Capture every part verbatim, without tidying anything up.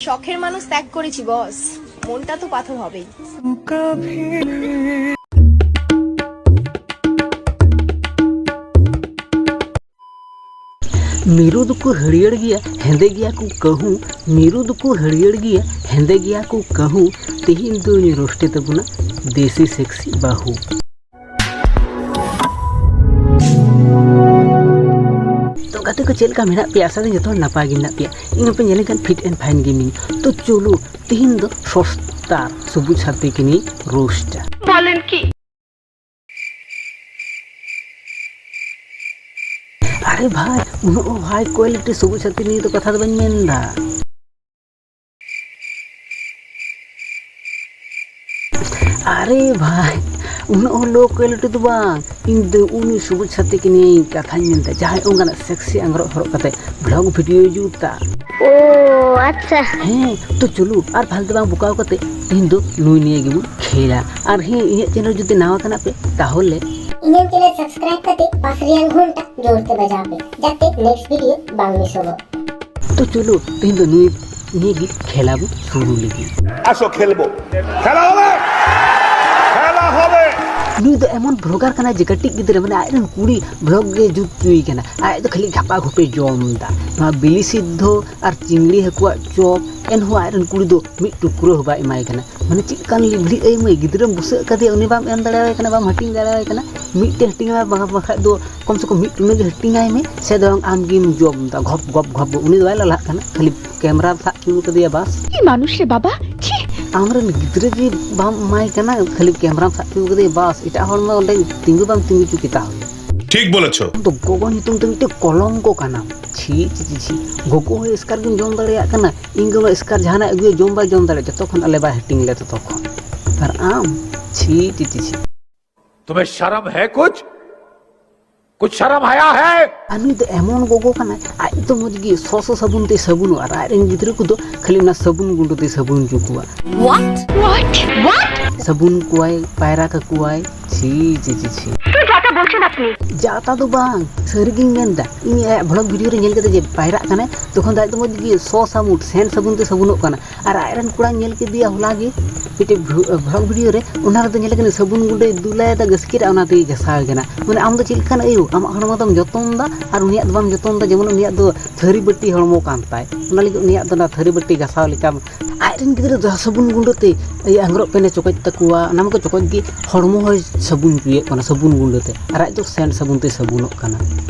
শখের মানুষ ত্যাগ করেছি বস, মনটা তো পাথর হবেই। ᱢᱤᱨᱩ ᱫᱚᱠᱚ ᱦᱟᱹᱨᱭᱟᱹᱲ ᱜᱮᱭᱟ, ᱦᱮᱸᱫᱮ ᱜᱮᱭᱟ ᱠᱚ ᱠᱟᱹᱦᱩ᱾ ᱢᱤᱨᱩ ᱫᱚᱠᱚ ᱦᱟᱹᱨᱭᱟᱹᱲ ᱜᱮᱭᱟ, ᱦᱮᱸᱫᱮ ᱜᱮᱭᱟ ᱠᱚ ᱠᱟᱹᱦᱩ᱾ ᱛᱮᱦᱮᱧ ᱫᱚᱧ ᱨᱳᱥᱴᱮ ᱛᱟᱵᱚᱱᱟ ᱫᱮᱥᱤ ᱥᱮᱠᱥᱤ ᱵᱟᱹᱦᱩ᱾ ᱛᱚ ᱜᱟᱛᱮ ᱠᱚ, ᱪᱮᱫ ᱞᱮᱠᱟ ᱢᱮᱱᱟᱜ ᱯᱮᱭᱟ? ᱟᱥᱟ ᱫᱚ ᱡᱚᱛᱚ ᱦᱚᱲ ᱱᱟᱯᱟᱭ ᱜᱮ ᱢᱮᱱᱟᱜ ᱯᱮᱭᱟ᱾ ᱤᱧ ᱦᱚᱸᱯᱮ ᱧᱮᱞᱮᱧ ᱠᱷᱟᱱ fit and fine ᱜᱮ ᱢᱤᱱᱟᱹᱧᱟ᱾ ᱛᱚ ᱪᱚᱞᱚ, ᱛᱮᱦᱮᱧ ᱫᱚ ᱥᱚᱥᱛᱟᱨ ᱥᱚᱵᱩᱡ ᱥᱟᱛᱮ ᱠᱤᱱᱤ ᱨᱳᱥᱴᱟ᱾ ᱵᱚᱞᱮᱱ ᱠᱤ? ᱟᱨᱮ ᱵᱷᱟᱭ, ᱩᱱᱟᱹᱜ ᱦᱟᱭ ᱠᱳᱣᱟᱞᱤᱴᱤ ᱥᱚᱵᱩᱡ ᱥᱟᱛᱮ ᱱᱤᱭᱟᱹ ᱫᱚ ᱠᱟᱛᱷᱟ ᱫᱚ ᱵᱟᱹᱧ ᱢᱮᱱ ᱮᱫᱟ᱾ ᱟᱨᱮ ᱵᱷᱟᱭ, ᱩᱱᱟᱹᱜ ᱦᱚᱸ ᱞᱳ ᱠᱳᱣᱟᱞᱤᱴᱤ ᱫᱚ ᱵᱟᱝ᱾ ᱤᱧ ᱫᱚ ᱩᱱᱤ ᱥᱚᱵᱩᱡ ᱥᱟᱛᱮ ᱠᱤᱱᱤ ᱠᱟᱛᱷᱟᱧ ᱢᱮᱱ ᱮᱫᱟ, ᱡᱟᱦᱟᱸᱭ ᱚᱱᱠᱟᱱᱟᱜ ᱥᱮᱠᱥᱤ ᱟᱝᱨᱚᱜ ᱦᱚᱨᱚᱜ ᱠᱟᱛᱮ ᱵᱷᱞᱚᱜ ᱵᱷᱤᱰᱤᱭᱳᱭ ᱡᱩᱛᱟ᱾ ᱳ ᱟᱪᱪᱷᱟ᱾ ᱦᱮᱸ, ᱛᱚ ᱪᱚᱞᱚ, ᱟᱨ ᱯᱷᱟᱞᱛᱩ ᱵᱟᱝ ᱵᱚᱠᱟᱣ ᱠᱟᱛᱮ ᱛᱮᱦᱮᱧ ᱫᱚ ᱱᱩᱭ ᱱᱤᱭᱟᱹ ᱜᱮᱵᱚᱱ ᱠᱷᱮᱞᱟ᱾ ᱟᱨ ᱦᱮᱸ, ᱤᱧᱟᱹᱜ ᱪᱮᱱᱮᱞ ᱡᱩᱫᱤ ᱱᱟᱣᱟ ᱠᱟᱱᱟ ᱯᱮ, ᱛᱟᱦᱚᱞᱮ ᱤᱧᱟᱹᱜ ᱪᱮᱱᱮᱞ ᱥᱟᱵᱥᱠᱨᱟᱭᱤᱵ ᱠᱟᱛᱮ ᱯᱟᱥ ᱨᱮᱭᱟᱜ ᱜᱷᱚᱱᱴᱟ ᱡᱳᱨ ᱛᱮ ᱵᱟᱡᱟᱣ ᱯᱮ, ᱡᱟᱛᱮ ᱱᱮᱠᱥᱴ ᱵᱷᱤᱰᱤᱭᱳ ᱵᱟᱝ ᱢᱤᱥᱚᱜᱚᱜ᱾ ᱛᱚ ᱪᱚᱞᱚ, ᱛᱮᱦᱮᱧ ᱫᱚ ᱱᱩᱭ ᱱᱤᱭᱟᱹ ᱜᱮ ᱠᱷᱮᱞᱟ ᱵᱚ ᱥᱩᱨᱩ ᱞᱟᱹᱜᱤᱫ᱾ আসো খেলবো, খেলা হবে, খেলা হবে। ᱱᱩᱭ ᱫᱚ ᱮᱢᱚᱱ ᱵᱷᱞᱚᱜᱟᱨ ᱠᱟᱱᱟᱭ ᱡᱮ ᱠᱟᱹᱴᱤᱡ ᱜᱤᱫᱽᱨᱟᱹ, ᱢᱟᱱᱮ ᱟᱡᱨᱮᱱ ᱠᱩᱲᱤ ᱵᱷᱞᱚᱜ ᱜᱮ ᱡᱩᱛ ᱦᱚᱪᱚᱭᱮ ᱠᱟᱱᱟ᱾ ᱟᱡ ᱫᱚ ᱠᱷᱟᱹᱞᱤ ᱜᱷᱟᱯᱟ ᱜᱷᱩᱯᱮ ᱡᱚᱢ ᱮᱫᱟ᱾ ᱱᱚᱣᱟ ᱵᱤᱞᱤ ᱥᱤᱫᱷᱚ ᱟᱨ ᱪᱤᱝᱲᱤ ᱦᱟᱹᱠᱩᱣᱟᱜ ᱪᱚᱯ, ᱮᱱᱦᱚᱸ ᱟᱡᱨᱮᱱ ᱠᱩᱲᱤ ᱫᱚ ᱢᱤᱫ ᱴᱩᱠᱨᱟᱹ ᱦᱚᱸ ᱵᱟᱭ ᱮᱢᱟᱭ ᱠᱟᱱᱟ᱾ ᱢᱟᱱᱮ ᱪᱮᱫ ᱞᱮᱠᱟᱱ ᱞᱤᱵᱷᱲᱤ ᱟᱭ ᱢᱟᱹᱭ, ᱜᱤᱫᱽᱨᱟᱹᱢ ᱵᱩᱥᱟᱹᱜ ᱠᱟᱫᱮᱭᱟ, ᱩᱱᱤ ᱵᱟᱢ ᱮᱢ ᱫᱟᱲᱮᱭᱟᱭ ᱠᱟᱱᱟ, ᱵᱟᱢ ᱦᱟᱹᱴᱤᱧ ᱫᱟᱲᱮᱭᱟᱭ ᱠᱟᱱᱟ᱾ ᱢᱤᱫᱴᱮᱱ ᱦᱟᱹᱴᱤᱧ ᱟᱭ ᱢᱮ, ᱵᱟᱝ-, ᱵᱟᱝᱠᱷᱟᱡ ᱫᱚ ᱠᱚᱢ ᱥᱮ ᱠᱚᱢ ᱢᱤᱫ ᱴᱩᱱᱟᱹᱜ ᱜᱮ ᱦᱟᱹᱴᱤᱧ ᱟᱭ ᱢᱮ, ᱥᱮ ᱫᱚ ᱵᱟᱝ ᱟᱢ ᱜᱮᱢ ᱡᱚᱢ ᱮᱫᱟ ᱜᱷᱚᱯ ᱜᱷᱚᱯ ᱜᱷᱚᱯ᱾ ᱩᱱᱤ ᱫᱚ ᱵᱟᱭ ᱞᱟᱞᱦᱟᱜ ᱠᱟᱱᱟ, ᱠᱷᱟᱹᱞᱤ ᱠᱮᱢᱨᱟᱢ ᱥᱟᱵ ᱦᱚᱪᱚ ᱠᱟᱫᱮᱭᱟ ᱵᱟᱥ᱾ ᱠᱤ ᱢᱟᱱᱩᱥ ᱨᱮ ᱵᱟᱵᱟ, ᱪᱷᱤ! ᱟᱢᱨᱮᱱ ᱜᱤᱫᱽᱨᱟᱹ ᱜᱮ ᱵᱟᱢ ᱮᱢᱟᱭ ᱠᱟᱱᱟ, ᱠᱷᱟᱹᱞᱤ ᱠᱮᱢᱨᱟᱢ ᱥᱟᱵ ᱦᱚᱪᱚ ᱠᱟᱫᱮᱭᱟ ᱵᱟᱥ, ᱮᱴᱟᱜ ᱦᱚᱲ ᱢᱟ ᱚᱸᱰᱮ ᱛᱤᱸᱜᱩ ᱵᱟᱢ ᱛᱤᱸᱜᱩ ᱦᱚᱪᱚ ᱠᱮᱫᱟ᱾ ᱴᱷᱤᱠ ᱵᱚᱞᱮᱪᱷᱚ᱾ ᱟᱢ ᱫᱚ ᱜᱚᱜᱚ ᱧᱩᱛᱩᱢ ᱛᱮ ᱢᱤᱫᱴᱮᱱ ᱠᱚᱞᱚᱝᱠᱚ ᱠᱟᱱᱟᱢ᱾ ᱪᱷᱤ, ᱪᱷᱤ, ᱪᱷᱤ, ᱪᱷᱤ᱾ ᱜᱚᱜᱚ ᱦᱚᱸ ᱮᱥᱠᱟᱨ ᱜᱮᱢ ᱡᱚᱢ ᱫᱟᱲᱮᱭᱟᱜ ᱠᱟᱱᱟ, ᱤᱧ ᱜᱚᱜᱚ ᱮᱥᱠᱟᱨ ᱡᱟᱦᱟᱱᱟᱜ ᱟᱹᱜᱩᱭᱟ ᱡᱚᱢ ᱵᱟᱭ ᱡᱚᱢ ᱫᱟᱲᱮᱭᱟᱜᱼᱟ, ᱡᱚᱛᱚ ᱠᱷᱚᱱ ᱟᱞᱮ ᱵᱟᱭ ᱦᱟᱹᱴᱤᱧ ᱞᱮ ᱛᱚᱛᱚ ᱠᱷᱚᱱ᱾ ᱟᱨ ᱟᱢ, ᱪᱷᱤ, ᱪᱷᱤ, ᱪᱷᱤ, ᱪᱷᱤ᱾ तुम्हें शर्म है कुछ? कुछ शर्म हया है? ᱟᱨ ᱱᱩᱭ ᱫᱚ ᱮᱢᱚᱱ ᱜᱚᱜᱚ ᱠᱟᱱᱟᱭ, ᱟᱡ ᱫᱚ ᱢᱚᱡᱽ ᱜᱮ ᱥᱚ ᱥᱚ ᱥᱟᱵᱩᱱ ᱛᱮᱭ ᱥᱟᱵᱩᱱᱚᱜᱼᱟ, ᱟᱨ ᱟᱡᱨᱮᱱ ᱜᱤᱫᱽᱨᱟᱹ ᱠᱚᱫᱚ ᱠᱷᱟᱹᱞᱤ ᱚᱱᱟ ᱥᱟᱵᱩᱱ ᱜᱩᱸᱰᱟᱹ ᱛᱮᱭ ᱥᱟᱵᱩᱱ ᱦᱚᱪᱚ ᱠᱚᱣᱟ᱾ What? What? What? ᱥᱟᱵᱩᱱ ᱠᱚᱣᱟᱭ, ᱯᱟᱭᱨᱟ ᱠᱟᱠᱚᱣᱟᱭ, ᱪᱷᱤ, ᱪᱷᱤ, ᱪᱷᱤ, ᱪᱷᱤ᱾ ᱛᱩ ᱡᱟᱫᱟ ᱵᱚᱞᱪᱷᱮ ᱱᱟ᱾ ᱡᱟᱛᱟ ᱫᱚ ᱵᱟᱝ, ᱥᱟᱹᱨᱤᱜᱤᱧ ᱢᱮᱱᱫᱟ᱾ ᱤᱧ ᱟᱭᱟᱜ ᱵᱷᱞᱚᱜ ᱵᱷᱤᱰᱤᱭᱳ ᱨᱮ ᱧᱮᱞ ᱠᱮᱫᱟ ᱡᱮ ᱯᱟᱭᱨᱟᱜ ᱠᱟᱱᱟᱭ, ᱛᱚᱠᱷᱚᱱ ᱫᱚ ᱟᱡ ᱫᱚ ᱢᱚᱡᱽ ᱜᱮ ᱥᱚ ᱥᱟᱵᱩᱱ, ᱥᱮᱱᱴ ᱥᱟᱵᱩᱱ ᱛᱮ ᱥᱟᱵᱩᱱᱚᱜ ᱠᱟᱱᱟ᱾ ᱟᱨ ᱟᱡᱨᱮᱱ ᱠᱚᱲᱟᱧ ᱧᱮᱞ ᱠᱮᱫᱮᱭᱟ ᱦᱚᱞᱟ ᱜᱮ, ᱢᱤᱫᱴᱮᱡ ᱵᱷᱞᱚᱜ ᱵᱷᱤᱰᱤᱭᱳ ᱨᱮ, ᱚᱱᱟ ᱨᱮᱫᱚ ᱧᱮᱞ ᱠᱟᱱᱟ ᱥᱟᱵᱩᱱ ᱜᱩᱸᱰᱟᱹᱭ ᱫᱩᱞᱟᱭ ᱫᱟ ᱜᱟᱹᱥᱠᱤ ᱨᱮ, ᱚᱱᱟ ᱛᱮᱜᱮ ᱜᱷᱟᱥᱟᱣ ᱠᱟᱱᱟ᱾ ᱢᱟᱱᱮ ᱟᱢ ᱫᱚ ᱪᱮᱫ ᱞᱮᱠᱟᱱ ᱟᱹᱭᱩ, ᱟᱢᱟᱜ ᱦᱚᱲᱢᱚ ᱫᱚᱢ ᱡᱚᱛᱚᱱ ᱫᱟ ᱟᱨ ᱩᱱᱤᱭᱟᱜ ᱫᱚ ᱵᱟᱢ ᱡᱚᱛᱚᱱ ᱫᱟ, ᱡᱮᱢᱚᱱ ᱩᱱᱤᱭᱟᱜ ᱫᱚ ᱛᱷᱟᱹᱨᱤ ᱵᱟᱹᱴᱤ ᱦᱚᱲᱢᱚ ᱠᱟᱱ ᱛᱟᱭ, ᱚᱱᱟ ᱞᱟᱹᱜᱤᱫ ᱩᱱᱤᱭᱟᱜ ᱫᱚ ᱚᱱᱟ ᱛᱷᱟᱹᱨᱤ ᱵᱟᱹᱴᱤ ᱜᱷᱟᱥᱟᱣ ᱞᱮᱠᱟ᱾ ᱟᱡᱨᱮᱱ ᱜᱤᱫᱽᱨᱟᱹ ᱫᱚ ᱥᱟᱵᱩᱱ ᱜᱩᱸᱰᱟᱹ ᱛᱮ ᱟᱝᱜᱽᱨᱚᱵ ᱯᱮᱱᱮ ᱪᱚᱠᱚᱡ ᱛᱟᱠᱚᱣᱟ, ᱚᱱᱟ ᱢᱟᱠᱚ ᱪᱚᱠᱚᱡ ᱜᱮ, ᱦᱚᱲᱢᱚ ᱦᱚᱸᱭ ᱥᱟᱵᱩᱱ ᱪᱚᱭᱮᱫ ᱠᱟᱱᱟ ᱥᱟᱵᱩᱱ ᱜᱩᱸᱰᱟᱹ ᱛᱮ, ᱟᱨ ᱟᱡ ᱫᱚ ᱥᱮᱱᱴ ᱥᱟᱵᱩᱱ ᱛᱮᱭ ᱥᱟᱵᱩᱱᱚᱜ ᱠᱟᱱᱟ᱾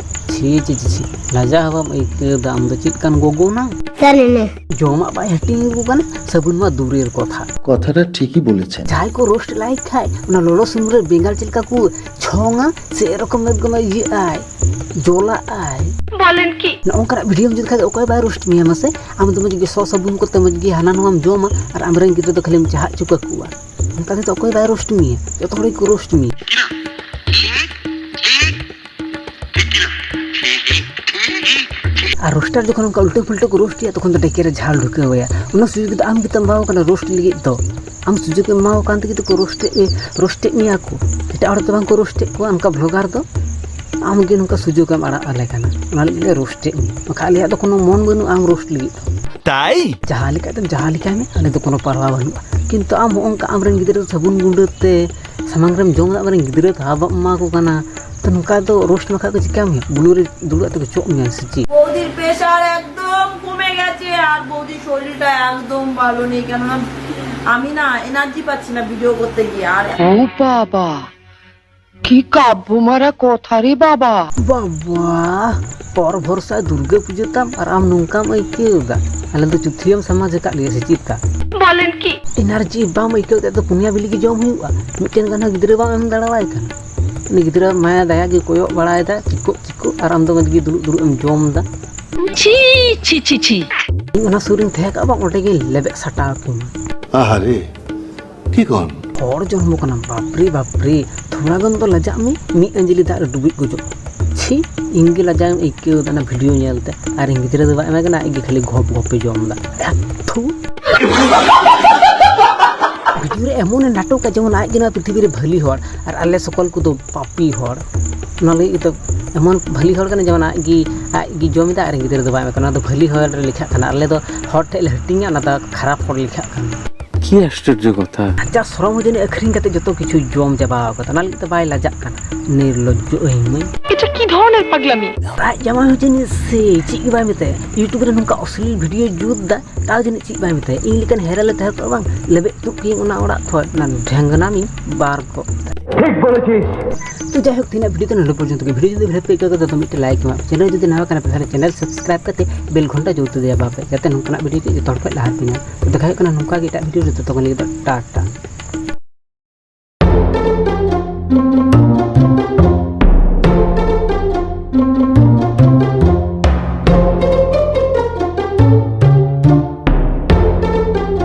ᱪᱷᱤ ᱪᱷᱤ ᱪᱷᱤ ᱪᱷᱤ, ᱞᱟᱡᱟ ᱦᱚᱸ ᱵᱟᱢ ᱟᱹᱭᱠᱟᱹᱣ ᱫᱟ? ᱟᱢ ᱫᱚ ᱪᱮᱫ ᱠᱟᱱ ᱜᱚᱜᱚ ᱱᱟᱝ? ᱥᱟᱹᱨᱤ ᱱᱮ᱾ ᱡᱚᱢᱟᱜ ᱵᱟᱭ ᱦᱟᱹᱴᱤᱧ ᱟᱠᱚ ᱠᱟᱱᱟ, ᱥᱟᱵᱩᱱ ᱢᱟ ᱫᱩᱨᱮᱨ ᱠᱚᱛᱷᱟ᱾ ᱠᱚᱛᱷᱟᱴᱟ ᱴᱷᱤᱠᱤ ᱵᱚᱞᱮᱪᱷᱮᱱ᱾ ᱡᱟᱦᱟᱸᱭ ᱠᱚ ᱨᱳᱥᱴ ᱞᱟᱭᱮ ᱠᱷᱟᱡ, ᱚᱱᱟ ᱞᱚᱞᱚ ᱥᱩᱱᱩᱢ ᱨᱮ ᱵᱮᱸᱜᱟᱲ ᱪᱮᱫ ᱞᱮᱠᱟ ᱠᱚ ᱪᱷᱚᱝᱟ, ᱥᱮ ᱮᱨᱚᱠᱚᱢ ᱮᱠᱫᱚᱢᱮ ᱤᱭᱟᱹᱜ ᱟᱭ, ᱡᱚᱞᱟᱜ ᱟᱭ᱾ ᱵᱚᱞᱮᱱ ᱠᱤ? ᱱᱚᱜᱼᱚ ᱱᱚᱝᱠᱟᱱᱟᱜ ᱵᱷᱤᱰᱤᱭᱳᱢ ᱡᱩᱛ ᱠᱷᱟᱡ ᱫᱚ ᱚᱠᱚᱭ ᱵᱟᱭ ᱨᱳᱥᱴ ᱢᱮᱭᱟ ᱢᱟᱥᱮ? ᱟᱢ ᱫᱚ ᱢᱚᱡᱽ ᱜᱮ ᱥᱚ ᱥᱟᱵᱩᱱ ᱠᱚᱛᱮ ᱢᱚᱡᱽ ᱜᱮ ᱦᱟᱱᱟ ᱱᱚᱣᱟᱢ ᱡᱚᱢᱟ ᱟᱨ ᱟᱢᱨᱮᱱ ᱜᱤᱫᱽᱨᱟᱹ ᱫᱚ ᱠᱷᱟᱹᱞᱤᱢ ᱪᱟᱦᱟᱜ ᱦᱚᱪᱚ ᱠᱟᱠᱚᱣᱟ᱾ ᱚᱱᱠᱟ ᱛᱮᱫᱚ ᱚᱠᱚᱭ ᱵᱟᱭ ᱨᱳᱥᱴ ᱢᱮᱭᱟ, ᱡᱚᱛᱚ ᱦᱚᱲ ᱜᱮᱠᱚ ᱨᱳᱥᱴ ᱢᱮᱭᱟ᱾ ᱟᱨ ᱨᱳᱥᱴᱟᱨ ᱡᱚᱠᱷᱚᱱ ᱚᱱᱠᱟ ᱩᱞᱴᱟᱹ ᱯᱩᱞᱴᱟᱹ ᱠᱚ ᱨᱳᱥᱴ ᱮᱭᱟ, ᱛᱚᱠᱷᱚᱱ ᱫᱚ ᱰᱮᱠᱮ ᱨᱮ ᱡᱷᱟᱞ ᱰᱷᱩᱠᱟᱹᱣ ᱟᱭᱟ᱾ ᱚᱱᱟ ᱥᱩᱡᱳᱜᱽ ᱫᱚ ᱟᱢ ᱜᱮᱛᱚᱢ ᱮᱢᱟᱣ ᱠᱟᱱᱟ ᱨᱳᱥᱴ ᱞᱟᱹᱜᱤᱫ ᱫᱚ᱾ ᱟᱢ ᱥᱩᱡᱳᱜᱽ ᱮᱢ ᱮᱢᱟᱣ ᱠᱟᱱ ᱛᱮᱜᱮ ᱛᱚᱠᱚ ᱨᱳᱥᱴᱮᱫ ᱢᱮ, ᱨᱳᱥᱴᱮᱫ ᱢᱮᱭᱟ ᱠᱚ᱾ ᱮᱴᱟᱜ ᱦᱚᱲ ᱫᱚ ᱵᱟᱝ ᱠᱚ ᱨᱳᱥᱴᱮᱫ ᱠᱚᱣᱟ ᱚᱱᱠᱟ ᱵᱷᱞᱚᱜᱟᱨ ᱫᱚ᱾ ᱟᱢ ᱜᱮ ᱱᱚᱝᱠᱟ ᱥᱩᱡᱳᱜᱽ ᱮᱢ ᱟᱲᱟᱜ ᱟᱞᱮ ᱠᱟᱱᱟ, ᱚᱱᱟ ᱞᱟᱹᱜᱤᱫ ᱞᱮ ᱨᱳᱥᱴᱮᱫ ᱢᱮᱭᱟ᱾ ᱵᱟᱠᱷᱟᱡ ᱟᱞᱮᱭᱟᱜ ᱫᱚ ᱠᱳᱱᱳ ᱢᱚᱱ ᱵᱟᱹᱱᱩᱜᱼᱟ ᱟᱢ ᱨᱳᱥᱴ ᱞᱟᱹᱜᱤᱫ ᱫᱚ᱾ ᱛᱟᱭ? ᱡᱟᱦᱟᱸ ᱞᱮᱠᱟ ᱛᱮᱢ ᱡᱟᱦᱟᱸ ᱞᱮᱠᱟᱭ ᱢᱮ, ᱟᱞᱮ ᱫᱚ ᱠᱳᱱᱳ ᱯᱟᱨᱣᱟ ᱵᱟᱹᱱᱩᱜᱼᱟ᱾ ᱠᱤᱱᱛᱩ ᱟᱢ ᱦᱚᱸᱜᱼᱚ ᱱᱚᱝᱠᱟ ᱟᱢᱨᱮᱱ ᱜᱤᱫᱽᱨᱟᱹ ᱥᱟᱵᱩᱱ ᱜᱩᱸᱰᱟᱹ ᱛᱮ ᱥᱟᱢᱟᱝ ᱨᱮᱢ ᱡᱚᱢ ᱮᱫᱟ, ᱟᱢᱨᱮᱱ ᱜᱤᱫᱽᱨᱟᱹ ᱛᱷᱟᱵᱟ ᱵᱟᱢ ᱮᱢᱟ ᱠᱚ ᱠᱟᱱᱟ, ᱛᱚ ᱱᱚᱝᱠᱟ ᱫᱚ ᱨᱳᱥᱴ ᱞᱮᱠᱷᱟᱡ ᱫᱚ ᱪᱤᱠᱟᱢ ᱦᱩᱭᱩᱜᱼᱟ? ᱵᱩᱞᱩ ᱨᱮ ᱫᱩᱲᱩᱵ ᱠᱟᱛᱮ ᱠᱚ ᱪᱚᱜ ᱢᱮᱭᱟ ᱥᱮ ᱪᱮᱫ? বৌদির প্রেশার একদম কমে গেছে আর বৌদির শরীরটা একদম ভালো নেই, কেননা আমি না এনার্জি পাচ্ছি না ভিডিও করতে গিয়ে। আর ও বাবা, কি কাব্য মারা কথা রে বাবা। বাবা, পর ভরসা দুর্গা পুজো ᱛᱟᱢ ᱟᱨ ᱟᱢ ᱱᱚᱝᱠᱟᱢ ᱟᱹᱭᱠᱟᱹᱣ ᱮᱫᱟ? ᱟᱞᱮ ᱫᱚ ᱪᱩᱛᱷᱤᱭᱟᱢ ᱥᱚᱢᱟᱡᱽ ᱟᱠᱟᱫ ᱞᱮᱭᱟ ᱥᱮ ᱪᱮᱫ ᱠᱟ? ᱵᱚᱞᱮᱱ ᱠᱤ? ᱮᱱᱟᱨᱡᱤ ᱵᱟᱢ ᱟᱹᱭᱠᱟᱹᱣ ᱮᱫᱟ ᱛᱚ ᱯᱩᱱᱭᱟ ᱵᱤᱞᱤ ᱜᱮ ᱡᱚᱢ ᱦᱩᱭᱩᱜᱼᱟ? ᱢᱤᱫᱴᱮᱱ ᱜᱟᱱ ᱦᱚᱸ ᱜᱤᱫᱽᱨᱟᱹ ᱵᱟᱢ ᱮᱢ ᱫᱟᱲᱮᱣᱟᱭ ᱠᱟᱱᱟ᱾ ᱩᱱᱤ ᱜᱤᱫᱽᱨᱟᱹ ᱢᱟᱭᱟ ᱫᱟᱭᱟ ᱜᱮ ᱠᱚᱭᱚᱜ ᱵᱟᱲᱟᱭᱮᱫᱟ, ᱪᱤᱠᱚᱜ ᱪᱤᱠᱚᱜ, ᱟᱨ ᱟᱢ ᱫᱚ ᱢᱚᱡᱽ ᱜᱮ ᱫᱩᱲᱩᱵ ᱫᱩᱲᱩᱵ ᱮᱢ ᱡᱚᱢ ᱮᱫᱟ᱾ ᱪᱷᱤ, ᱪᱷᱤ, ᱪᱷᱤ, ᱪᱷᱤ᱾ ᱤᱧ ᱚᱱᱟ ᱥᱩᱨ ᱨᱤᱧ ᱛᱟᱦᱮᱸ ᱠᱚᱜᱼᱟ ᱵᱟᱝ, ᱚᱸᱰᱮ ᱜᱤᱧ ᱞᱮᱵᱮᱫ ᱥᱟᱴᱟᱣ ᱠᱮᱢᱟ᱾ ᱟᱦᱟᱨᱮ, ᱴᱷᱤᱠ ᱚᱱ᱾ ᱦᱚᱲ ᱡᱚᱱᱢᱚ ᱠᱟᱱᱟᱢ, ᱵᱟᱯᱨᱮ ᱵᱟᱯᱨᱮ, ᱛᱷᱚᱲᱟ ᱜᱟᱱ ᱫᱚ ᱞᱟᱡᱟᱜ ᱢᱮ, ᱢᱤᱫ ᱟᱸᱡᱞᱤ ᱫᱟᱜ ᱨᱮ ᱰᱩᱵᱩᱡ ᱜᱚᱡᱚᱜ᱾ ᱪᱷᱤ, ᱤᱧ ᱜᱮ ᱞᱟᱡᱟᱣ ᱤᱧ ᱟᱹᱭᱠᱟᱹᱣ ᱮᱫᱟ ᱚᱱᱟ ᱵᱷᱤᱰᱤᱭᱳ ᱧᱮᱞ ᱛᱮ, ᱟᱨ ᱤᱧ ᱜᱤᱫᱽᱨᱟᱹ ᱫᱚ ᱵᱟᱭ ᱮᱢᱟᱭ ᱠᱟᱱᱟ, ᱟᱡ ᱜᱮ ᱠᱷᱟᱹᱞᱤ ᱜᱷᱚᱯ ᱜᱷᱚᱯᱮ ᱡᱚᱢ ᱮᱫᱟ᱾ ᱛᱷᱩ᱾ ᱵᱷᱤᱰᱤᱭᱳ ᱨᱮ ᱮᱢᱚᱱᱮ ᱱᱟᱴᱚᱠᱟ ᱡᱮᱢᱚᱱ ᱟᱡ ᱜᱮ ᱱᱚᱣᱟ ᱯᱨᱤᱛᱷᱤᱵᱤ ᱨᱮ ᱵᱷᱟᱹᱞᱤ ᱦᱚᱲ ᱟᱨ ᱟᱞᱮ ᱥᱚᱠᱚᱞ ᱠᱚᱫᱚ ᱯᱟᱯᱤ ᱦᱚᱲ᱾ ᱚᱱᱟ ᱞᱟᱹᱜᱤᱫ ᱜᱮᱛᱚ ᱮᱢᱚᱱ ᱵᱷᱟᱹᱞᱤ ᱦᱚᱲ ᱠᱟᱱᱟ, ᱡᱮᱢᱚᱱ ᱟᱡ ᱜᱮ ᱡᱚᱢ ᱮᱫᱟ, ᱟᱡ ᱨᱮᱱ ᱜᱤᱫᱽᱨᱟᱹ ᱫᱚ ᱵᱟᱭ ᱮᱢᱟᱭ ᱠᱟᱱᱟ᱾ ᱚᱱᱟ ᱫᱚ ᱵᱷᱟᱹᱞᱤ ᱦᱚᱲ ᱨᱮ ᱞᱮᱠᱷᱟᱜ ᱠᱟᱱᱟ᱾ ᱟᱞᱮ ᱫᱚ ᱦᱚᱲ ᱴᱷᱮᱱ ᱞᱮ ᱦᱟᱹᱴᱤᱧᱟ, ᱚᱱᱟ ᱫᱚ ᱠᱷᱟᱨᱟᱯ ᱦᱚᱲ ᱞᱮᱠᱷᱟᱜ ᱠᱟᱱᱟ᱾ ᱠᱤ ᱟᱥᱪᱚᱨᱡᱚ ᱠᱟᱛᱷᱟ! ᱟᱡᱟᱜ ᱥᱚᱨᱚᱢ ᱦᱚᱸ ᱡᱟᱹᱱᱤᱡ ᱟᱹᱠᱷᱨᱤᱧ ᱠᱟᱛᱮ ᱡᱚᱛᱚ ᱠᱤᱪᱷᱩᱭ ᱡᱚᱢ ᱪᱟᱵᱟ ᱟᱠᱟᱫᱟ᱾ ᱚᱱᱟ ᱞᱟᱹᱜᱤᱫ ᱛᱮ ᱵᱟᱭ ᱞᱟᱡᱟᱜ ᱠᱟᱱᱟ᱾ ᱱᱤᱨᱞᱚᱡᱽᱡᱚ ᱟᱹᱭᱢᱟᱹᱭ᱾ এটা কি ধরনের পাগলামি? ᱟᱡ ᱡᱟᱶᱟᱭ ᱦᱚᱸ ᱡᱟᱹᱱᱤᱡ ᱥᱮ ᱪᱮᱫ ᱜᱮ ᱵᱟᱭ ᱢᱮᱛᱟᱭᱟ᱾ YouTube ᱨᱮ ᱱᱚᱝᱠᱟ ᱚᱥᱞᱤᱞ video ᱡᱩᱛ ᱫᱟ, ᱛᱟᱣ ᱡᱟᱹᱱᱤᱡ ᱪᱮᱫ ᱵᱟᱭ ᱢᱮᱛᱟᱭᱟ᱾ ᱤᱧ ᱞᱮᱠᱟᱱ ᱦᱮᱨᱮᱞᱮ ᱛᱟᱦᱮᱸ ᱠᱚᱜᱼᱟ ᱵᱟᱝ, ᱞᱮᱵᱮᱫ ᱛᱩᱫ ᱠᱤᱭᱟᱹᱧ ᱚᱱᱟ ᱚᱲᱟᱜ ᱠᱷᱚᱱ, ᱚᱱᱟ ᱰᱷᱮᱝᱜᱟᱱᱟᱢᱤᱧ ᱵᱟᱨ ᱜᱚᱫ᱾ ᱴᱷᱤᱠ ᱵᱚᱞᱮᱪᱤᱥ᱾ ᱛᱚ ᱡᱟᱭᱦᱳᱠ, ᱛᱮᱦᱮᱧᱟᱜ video ᱫᱚ ᱱᱚᱰᱮ ᱯᱚᱨᱡᱚᱱᱛᱚ ᱜᱮ᱾ Video ᱡᱩᱫᱤ ᱵᱷᱟᱞᱮ ᱯᱮ ᱟᱹᱭᱠᱟᱹᱣ ᱠᱮᱫᱟ, ᱛᱚ ᱢᱤᱫᱴᱮᱱ like ᱮᱢᱟ ᱯᱮ᱾ Channel ᱡᱩᱫᱤ ᱱᱟᱣᱟ ᱠᱟᱱᱟ ᱯᱮ, ᱛᱟᱦᱚᱞᱮ channel subscribe ᱠᱟᱛᱮ bell ᱜᱷᱚᱱᱴᱟ ᱡᱚᱞᱛᱤ ᱫᱟᱵᱟᱣ ᱯᱮ, ᱡᱟᱛᱮ ᱱᱚᱝᱠᱟᱱᱟᱜ video ᱡᱚᱛᱚ ᱦᱚᱲ ᱠᱷᱚᱱ ᱞᱟᱦᱟ ᱯᱮ ᱧᱟᱢ᱾ ᱛᱚ ᱫᱮᱠᱷᱟ ᱦᱩᱭᱩᱜ ᱠᱟᱱᱟ ᱱᱚᱝᱠᱟ ᱜᱮ ᱮᱴᱟᱜ video ᱨᱮ, ᱛᱚᱛᱚᱠᱷᱚᱱ ᱞᱟᱹᱜᱤᱫ ᱫᱚ ᱴᱟᱴᱟ᱾